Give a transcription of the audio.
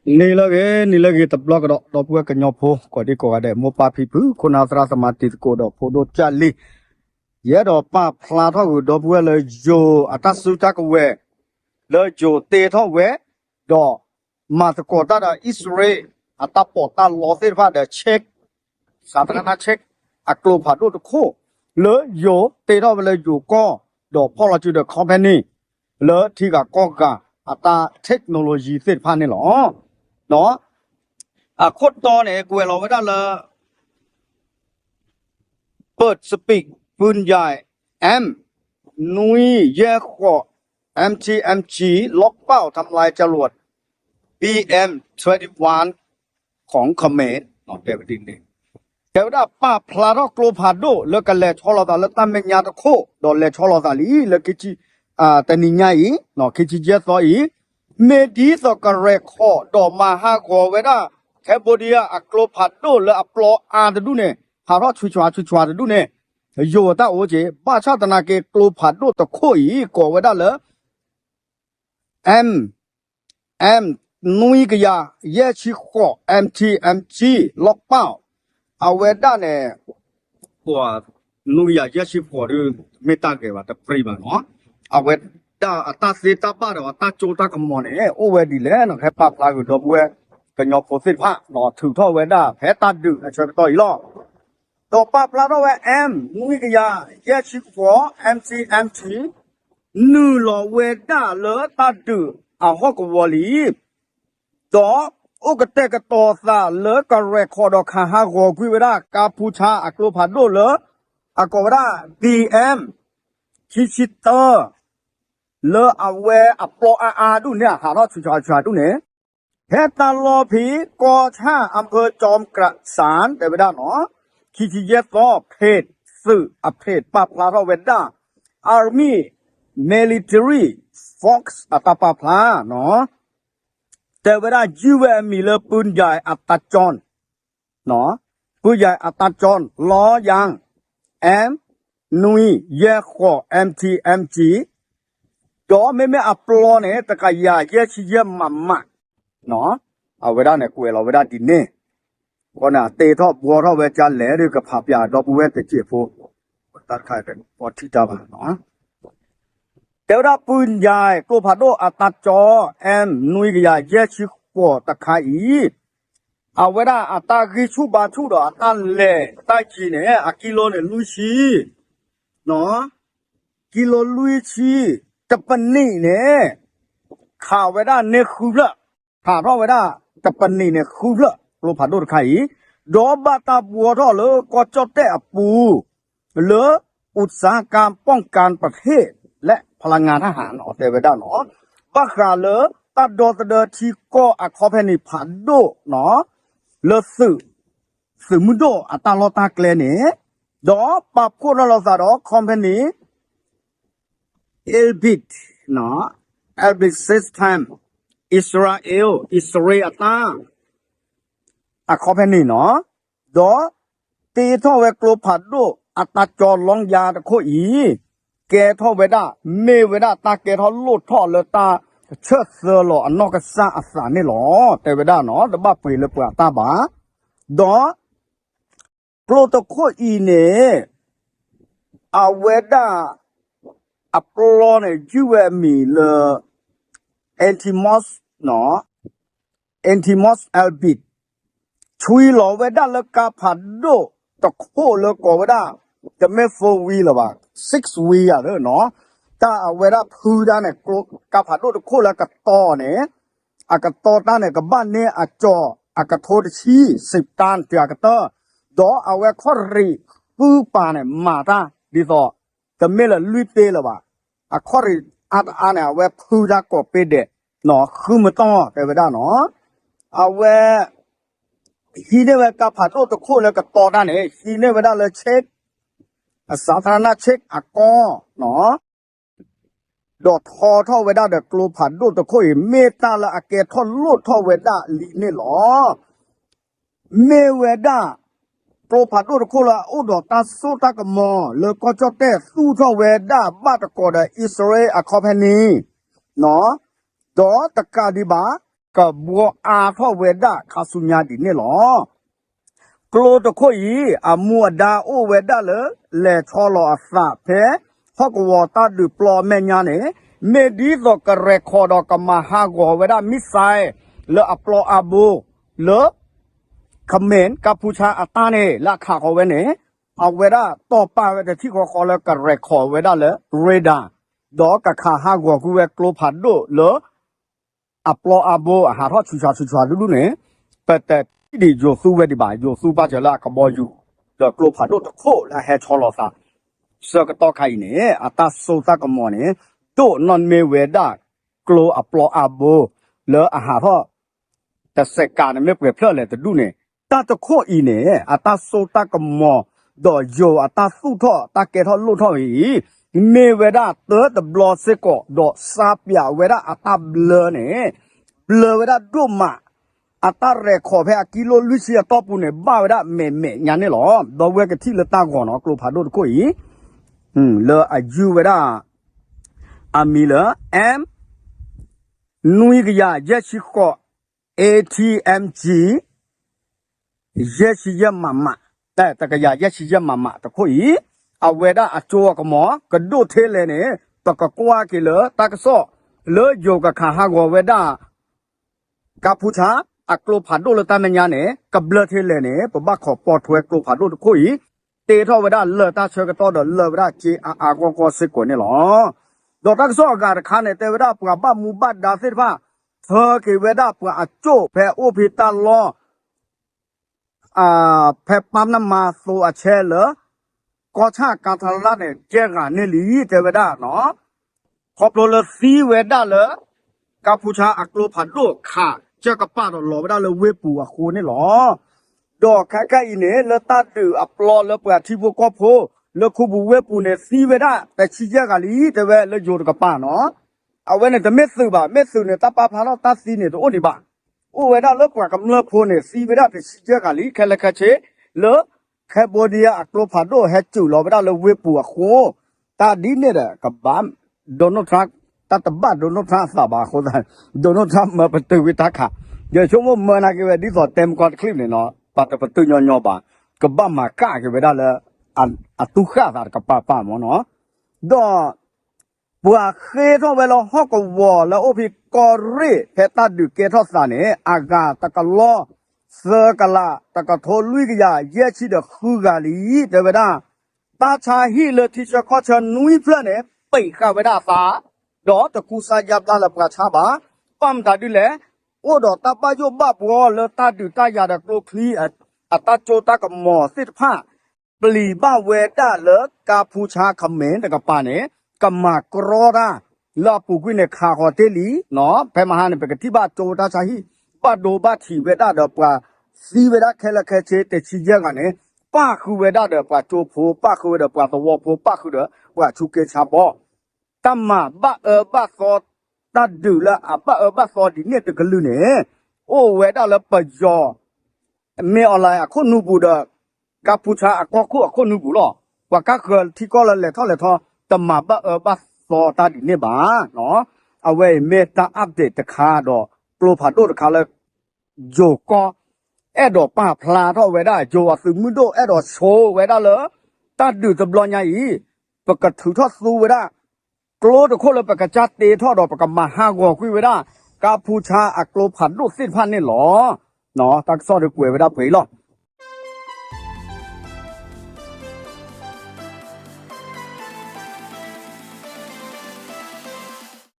နံၤလၢအဂ့ၤ နံၤလၢအဂ့ၤတဘျီကဒီး ဒီပုၢ်ဝဲၢ်ကညီဖိ ကိးဒံကိးဂၤဒဲး မိၢ်ပၢ်ဖံဖု ခိၣ်နၢ်သရၣ်သမါ တံၤသကိးဒီးဖိဒိၣ်ကၢ်လံၤ, ယအဲၣ်ဒိးပာ်ဖျါထီၣ်ဂုာ်ဒီပုၢ်ဝဲၢ်လၢယိၤအတၢ်စုတၢ်ကဝဲၤ လၢယိၤတ့ထီၣ်ဝဲ ဒီးမၤသကိးတၢ်ဒီးအံၣ်စရ့လး အတၢ်ပီးတၢ်လီသ့ၣ်တဖၣ်ဒီး Czech စးသရနၢ် Czech အကျိဖးဒိၣ်တခိၣ် လၢယိၤတ့ထီၣ်ဝဲလၢယိၤကီၢ် ဒီးဖီၣ်လီၤစုဒီး company လၢထံဂၤကီၢ်ဂၤအတၢ် technology သ့ၣ်တဖၣ်န့ၣ်လီၤ. အခိၣ်တီန့ၣ် ကွဲးလီၤဝဲဒၣ်လၢ เปิดสปีกปืนใหญ่ M နွံယဲၢ်ဃိး M T M G ล็อกเป้าทำลายจรวด B M twenty one ของเขมร တဲဝဲဒ်န့ၣ် တဲဝဲဒၣ်ပာ်ဖျါထီၣ်ကျိဖးဒိၣ်လၢကလဲၤဆီလီၤသးလၢတၢ်မဲာ်ညါတခိၣ် ဒီးလဲၤဆီလီၤသးလံ လၢခံဆံ တနံၤညါအံၤ ခံဆံယဲၢ်သီအံၤ မ့ၢ်ဒ်သိးကရဲၣ်ခိးဒီးမၤဟးဂီၤဝဲဒၣ် Cambodia အကျိဖးဒိၣ်လၢအပျီအါတဒူၣ်န့ၣ် ဟးထီၣ်ဆွံဆွါဆွံဆွါတဒူၣ်န့ၣ် ယိၤအတၢ်အိၣ်က့ၤ ဘၣ်ဆၣ်သနာ်က့ကျိဖးဒိၣ်တခိၣ်အံၤ ကိးဝဲဒၣ်လၢ M M နွံကယၤယဲၢ်ဆံဃိး M T M G ล็อกเป้า အဝဲဒၣ်န့ၣ် နွံကယၤယဲၢ်ဆံဃိးဒုး မ့ၢ်တၢ်ဂဲၤဘၣ်တပြံဘၣ်နီၤ အဝဲဒၣ်အတၢ်သ့တၢ်ဘၣ်ဒီးအတၢ်စိတၢ်ကမီၤန့ၣ် အိၣ်ဝဲဒ်လဲၣ်နီၤ ဟဲပာ်ဖျါဂုာ်ဒီပုၢ်ဝဲၢ်ကညီဖိသ့ၣ်တဖၣ် ထုးထီၣ်ဝဲဒၣ်ဖဲတၢ်ဒုးအဆၢကတီၢ်အံၤလီၤ. ဒီးပာ်ဖျါထီၣ်ဝဲ M နွံကယၤယဲၢ်ဆံဃိး M T M G နုာ်လီၤဝဲဒၣ်လၢတၢ်ဒုးအဟီၣ်ကဝီၤလံ ဒီးအိၣ်ကတဲာ်ကတီၤသးလၢကရဲၣ်ခိးဒီးခးဟးဂီၤကွံာ်ဝဲဒၣ် ကါဖူဆါအကျိဖးဒိၣ်လၢ အကိးဝဲဒၣ် B M ခံဆံတၢ လၢအဝဲအပျီအါအါဒူၣ်န့ၣ် ဟးထီၣ်ဆွံဆွါဆွံဆွါဒူၣ်န့ၣ် ဖဲတၢ်လီၢ်ဖဲ ကီၢ်ဆၣ် အၣ်ဖၢၣ်ကၠီကရးစၣ် တဲဝဲဒၣ်နီၤ ခံဆံယဲၢ်သီ ဖ့းသုးအဖ့းပာ်ဖျါထီၣ်ဝဲဒၣ် Army Military Force အတၢ်ပာ်ဖျါနီၤ တဲဝဲဒၣ်ယုၢ်ဝဲအမံၤလၢ ปืนใหญ่อัตราจร ปืนใหญ่อัตราจร ล้อยาง M နွံယဲၢ်ဃိး M T M G ဒီးမ့မ့ၢ်အပျီန့ၣ် တကယၤယဲၢ်ဆံယဲၢ် မမ အဝဲဒၣ်န့ၣ်ကွဲးလီၤဝဲဒၣ်ဒ်န့ၣ် ဃိန့ၣ် အတ့ထီၣ်ဘှီထီၣ်ဝဲကလဲၣ်ဒီး ကဖးပၠးဒီပုၢ်ဝဲၢ်တစဲးဖိ တၢ်တခါ ပထံၣ်တၢ်ဘၣ် တဲဝဲဒၣ် ปืนใหญ่ ကျိဖးဒိၣ်အတၢ်ကၠီ M နွံကယၤယဲၢ်ဆံဃိးတခါအံၤ အဝဲဒၣ်အတၢ်ဂံၢ်ဆူၣ်ဘါဆူၣ်ဒီးအတၢ်လဲၤတၢ်ယံၤန့ၣ် အကံလိန့ၣ်လွံၢ်ဆံ ကံလိလွံၢ်ဆံ တပနံးန့ၣ် ခးဝဲဒၣ်န့ၢ်ဃုဖျၢၣ် ခးထီၣ်ဝဲဒၣ်တပနံးန့ၣ်ဃုဖျၢၣ် ကျိဖးဒိၣ်တခါအံၤ ဒီးဘၣ်တၢ်ဘှီထီၣ်လၢကီၢ်ကၠီၣ်တဲၣ်အပူၤ လၢ อุตสาหกรรมป้องกันประเทศและพลังงานทหาร တဲဝဲဒၣ်နီၤ ဘၣ်ဃးလၢတၢ်ဒီသဒၢထံကီၢ်အခီပညီဖးဒိၣ်နီၤ လၢသုး သုးမုၢ်ဒိၣ်အတၢ်လီၢ်တၢ်ကျဲန့ၣ် ဒီးပာ်ဖှိၣ်ထီၣ်လိာ်သးဒီး company Elbit, Elbit System, Israel, အံၣ်စရ့လးအတၢ် အခီပညီနီၤ, ဒီးတ့ထီၣ်ဝဲကျိဖးဒိၣ်အတၢ်ကၠီလီယါတခိၣ်အံၤ, ကဲထီၣ်ဝဲဒၣ် မ့ၢ်ဝဲဒၣ်တၢ်ကဲထီၣ်လိၣ်ထီၣ်လၢတၢ်ဆၢသၢလီၤအနီၢ်ကစၢ်အသးန့ၣ်လီၤ. တဲဝဲဒၣ်နီၤ, တဘၣ်ပှ့ၤလၢပှၤအတၢ်ဘၣ်, ဒီး ကျိတခိၣ်အံၤန့ၣ် အဝဲဒၣ်အပျီန့ၣ် ယုၢ်ဝဲအမံၤလၢ Antimos, Antimos Elbit, ဆွံလီၤဝဲဒၣ်လၢကါဖးဒိၣ်တခိၣ်လၢကိးဝဲဒၣ် တမ့ၢ် four wheel လၢၤဘၣ်, six wheel ယၤလၢနီၤ, တၢ်အဝဲဒၣ်ဖုတၢ်န့ၣ် ကါဖးဒိၣ်တခိၣ်လၢကတီၤန့ၣ် အကတီၤတၢ်န့ၣ် ကဘၣ်န့ၢ်အကၠီၤအကထိတဆံ စံးတၢ်တၢ်အကတၢၢ်, ဒီးအဝဲခီၣ်ရံၣ်ဃုပၤန့ၣ် မၤတၢ်ဒ်သိး တမ့ၢ်လၢလွံၢ်ပ့လၢၤဘၣ်, အခီၣ်ရံၣ်အါတအါန့ၣ် အဝဲဖုတၢ်ကိးပ့ဒဲး ဃုမတီၢ် တဲဝဲဒၣ်နီၤ, အဝဲ ဟံးန့ၢ်ဝဲကါဖးဒိၣ်တခိၣ်လၢကတီၤတၢ်န့ၣ် ဟံးန့ၢ်ဝဲဒၣ်လၢ Czech အစးထရနၢ် Czech အကီၢ်နီၤ ဒီးထီထီၣ်ဝဲဒၣ်ဒီးကျိဖးဒိၣ်တခိၣ်အံၤ မ့ၢ်တၢ်လၢအကဲထီၣ်လိၣ်ထီၣ်ဝဲဒၣ်လံန့ၣ်လီၤ. မ့ၢ်ဝဲဒၣ် ကျိဖးဒိၣ်တခိၣ်လၢအအိၣ်ဒီးတၢ်စိတၢ်ကမီၤလၢကီၢ်ကၠီၣ်တဲၣ်သူၣ်ထီၣ်ဝဲဒၣ်ဘၣ်တကိးဒီး အံၣ်စရ့လးအခီပညီ ဒီးတကးဒံးဘၣ် ကဘှီအါထီၣ်ဝဲဒၣ်ခါဆူညါဒ်န့ၣ်လီၤ. ကျိတခိၣ်အံၤ အမူအဒါအိၣ်ဝဲဒၣ်လၢ လဲၤဆီလီၤအသးဖဲ ဟီၣ်ကဝီၤတၢ်ဒုးပျီအမဲာ်ညါန့ၣ် မ့ၢ်ဒ်သိးကရဲၣ်ခိၣ်ဒီးကမၤဟးဂီၤဝဲဒၣ် missile လၢအပျီအါဘိ လၢ ခမ့ၣ် ကၢ်ဖူဆါအတၢ်န့ၣ် လၢအခးဃီၤဝဲန့ၣ် အဝဲဒၣ်တီၢ်ပာ်ဝဲတထံၣ်ဃီဃီလၢကရဲၣ်ခိၣ်ဝဲဒၣ်လၢ radar ဒီးကခးဟးဂီၤကွံာ်ဝဲကျိဖးဒိၣ်လၢ အပျီအါဘိ အဟးထီၣ်ဆူၣ်ဆူၣ်ဆူၣ်ဆူၣ်ဒူဒူန့ၣ် ပတထံၣ်ဒံးယိၤသူဝဲဒံးဘၣ်. ယိၤသူပာ်စၢၤလၢအကဘီယူၤ ဒီးကျိဖးဒိၣ်တခိၣ်လၢအဟဲဆီလီၤသး ဆၢကတီၢ်ခါအံၤန့ၣ် အတၢ်စိတၢ်ကမီၤန့ၣ် ဒိၣ်နီၢ်မ့ၢ်ဝဲဒၣ် ကျိအပျီအါဘိ လၢအဟးထီၣ် တစဲးကးန့ၣ်မ့ၢ်ပှဲၤဖျၢၣ်လဲၣ်တဒူၣ်န့ၣ် တၢ်တခိၣ်အံၤန့ၣ် အတၢ်စိတၢ်ကမီၤ ဒီးယိၤအတၢ်သူၣ်ထီၣ်တၢ်ကဲထီၣ်လိၣ်ထီၣ်အံၤ မ့ၢ်ဝဲဒၣ်တၢတဘျီစ့ၢ်ကီး ဒီးစါပၠးဝဲဒၣ်အတၢ်ဘျၢန့ၣ် ဘျၢဝဲဒၣ်ဒိၣ်မး အတၢ်ရဲၣ်ခိၣ်ဖဲအကံလိၣ်လွံၢ်ဆံအတီၢ်ပူၤန့ၣ် ဘၣ်ဝဲဒၣ်မဲာ်မဲာ်ညါန့ၣ်လီၤ. ဒီးဝဲကထံၣ်လၢတၢ်ဂီၤနီၤ ကျိဖးဒိၣ်တခိၣ်အံၤ လၢအယုၢ်ဝဲဒၣ် အမံၤလၢ M နွံကယၤယဲၢ်ဆံဃိး ATMG ယဲၢ်ဆံယဲၢ် MM တကယၤယဲၢ်ဆံယဲၢ် MM တခိၣ်အံၤ အဝဲဒၣ်အစိအကမီၤ ကဒိၣ်ထဲလဲၣ်န့ၣ် ပကကွၢ်က့ၤလၢတၢ်ကစီၣ် လၢယိၤကခးဟးဂီၤဝဲဒၣ် ကၢ်ဖူဆါ အကျိဖးဒိၣ်လၢတၢ်မဲာ်ညါန့ၣ် ကဘျၢထဲလဲၣ်န့ၣ် ပဘၣ်ခိးပိာ်ထွဲကျိဖးဒိၣ်တခိၣ်အံၤ တ့ထီၣ်ဝဲဒၣ်လၢတၢ်ဆၢကတီၢ်ဒီးလၢဝဲဒၣ်က့ အါအါဂီၢ်ဂီၢ်စ့ၢ်ကီးန့ၣ်လီၤ. ဒီးတၢ်ကစီၣ်အဂၤတခါန့ၣ် တဲဝဲဒၣ်ပှၤဘၣ်မူဘၣ်ဒါသ့ၣ်တဖၣ် ထၢက့ၤဝဲဒၣ်ပှၤအစိၣ်ဖဲအိၣ်ဖဲတၢ်လီၢ် ဖဲပၢ်နမၤသိအဆဲလၢ ကီၢ်ဆၣ်ကါထလၣ်န့ၣ် ကဲဂၤန့ၣ်လံ တဲဝဲဒၣ်နီၤ ခီဖျိလၢသံဝဲဒၣ်လၢ ကၢ်ဖူဆါအကျိဖးဒိၣ်ခး ကၢ်ကပာ်ဒီးလီၤဝဲဒၣ်လၢဝ့ၢ်ပူၤအဃိန့ၣ်လီၤ. ဒီးခဲကနံၣ်အံၤန့ၣ် လၢတၢ်ဒုးအပျီလၢပှၤထံဖိကီၢ်ဖိ လၢခူပူၤဝ့ၢ်ပူၤန့ၣ် သံဝဲဒၣ်တဆံယဲၢ်ဂၤလံ တဲဝဲလၢယိၤတကပၤနီၤ အဝဲန့ၣ်တမ့ၢ်သုးဘၣ် မ့ၢ်သုးန့ၣ် တၢ်ပာ်ဖျါထီၣ်တၢ်သံန့ၣ် တအိၣ်ဒံးဘၣ်. အိၣ်ဝဲဒၣ်လၢပှၤကမျၢၢ်ဖိန့ၣ် သံဝဲဒၣ်တဆံယဲၢ်ဂၤလံ ခဲလၢာ်ခဲဆ့ လၢ Cambodia အကျိဖးဒိၣ်ဟဲစူးလီၤဝဲဒၣ်လၢဝ့ၢ်ပူၤအဃိ တၢ်ဒ်န့ၣ်ဒီး ကဘၣ် Donald Trump တၢ်တဘၣ် Donald Trump အသးဘၣ်အဃိသတး Donald Trump မၢပတုာ်ဝံၤတၢ်ခး ယဆိကမိၣ်မၢနာ်က့ဝဲဒ်သိးတဲမကီတချံၣ်န့ၣ်နီၤ ပာ်တပတုာ်ညီညီဘၣ် ကဘၣ်မၤကၣ်က့ၤဝဲဒၣ်လၢ အသူၣ်ဃၣ်သးတကပၤပၤမ့ၢ်နီၤ ဒီး ပှၤဃ့ထီၣ်ဝဲလၢဟီၣ်ကဝီၤလၢအိၣ်ဖဲကီၢ်ရ့ၣ် ဖဲတၢ်ဒုးကဲထီၣ်သးန့ၣ် အဂၤတကလီၢ် သၢကလး တကထိလွံၢ်ကယၤယဲၢ်ဆံဒီးဃုဂၤလံ တဲဝဲဒၣ် တၢ်ဆါဟံၣ်လၢထံဆၢကီၢ်ဆၢနွံဖျၢၣ်န့ၣ် ပံာ်ဃာ်ဝဲဒၣ်အသး ဒီးတကူစါယါဘျါလၢပှၤဆါဘၣ် ဘၣ်မတၤဒ်လဲၣ် အိၣ်ဒီးတၢ်ဘၣ်ယိၣ်ဘၣ်ဘှီလၢတၢ်ဒုးတၢ်ယၤဒီးကျိချံ အတၢ်စိတၢ်ကမီၤသ့ၣ်တဖၣ် ပျံၤဘၣ်ဝဲဒၣ်လၢကါဖူဆါခမ့ၣ်တကပၤန့ၣ် ကမၤကြီတၢ် လၢအပူၤကွံာ်န့ၣ် ခးဃီၤတ့ၢ်လံနီၤ ဖဲမဟါန့ၣ် ပကထံၣ်ဘၣ်ကၠိတၢ်ဆါဟံၣ် ဘၣ်ဒိဘၣ်ထံးဝဲဒၣ်ဒီးပှၤသံဝဲဒၣ်ခဲလၢာ်ခဲဆ့ တဆံယဲၢ်ဂၤန့ၣ် ပၣ်ဃုာ်ဝဲဒၣ်ဒီးပှၤကၠိဖိ ပၣ်ဃုာ်ဝဲဒီးပှၤသဝီဖိ ပၣ်ဃုာ်ဒီးပှၤဆူးက့ဆါဘီ တၢ်မၤဘၣ်အၢဘၣ်သီ တၢ်ဒုးလၢအဘၣ်အၢဘၣ်သီဒ်န့ၣ်တကလုာ်န့ၣ် အိၣ်ဝဲဒၣ်လၢပယီၤ မ့ၢ်အီၤလၢအခိၣ်နူာ်ပူၤဒီး ကါဖူဆါအကီၢ်ခိၣ်အခိၣ်နူာ်ပူၤလီၤ. ပှၤကါဃၢၤထံကီၢ်လၢလဲၤထီၣ်လဲၤထီ တမၤဘၣ်အၢဘၣ်သီတၢ်ဒ်န့ၣ်ဘၣ်. အဝဲအံၤမ့ၢ်တၢ် update တခါဒီး ကျိဖးဒိၣ်တခါလၢ ယိၤကီၢ် အဲၣ်ဒိးပာ်ဖျါထီၣ်ဝဲဒၣ် ယိၤအသုးမုၢ်ဒိၣ်အဲၣ်ဒိးဆိဝဲဒၣ်လၢ တၢ်ဒုးတဘျီညါအံၤ ပကထုးထီၣ်သူဝဲဒၣ် ကျိတခိၣ်လၢပကစၢ်တ့ထီၣ်ဒီးပကမၤဟးဂီၤကွံာ်ဝဲဒၣ် ကါဖူဆါအကျိဖးဒိၣ်သ့ၣ်တဖၣ်န့ၣ်လီၤ. တၢ်ကစီၣ်ဒီးကွဲးဝဲဒၣ်ပှဲၤအံၤလီၤ.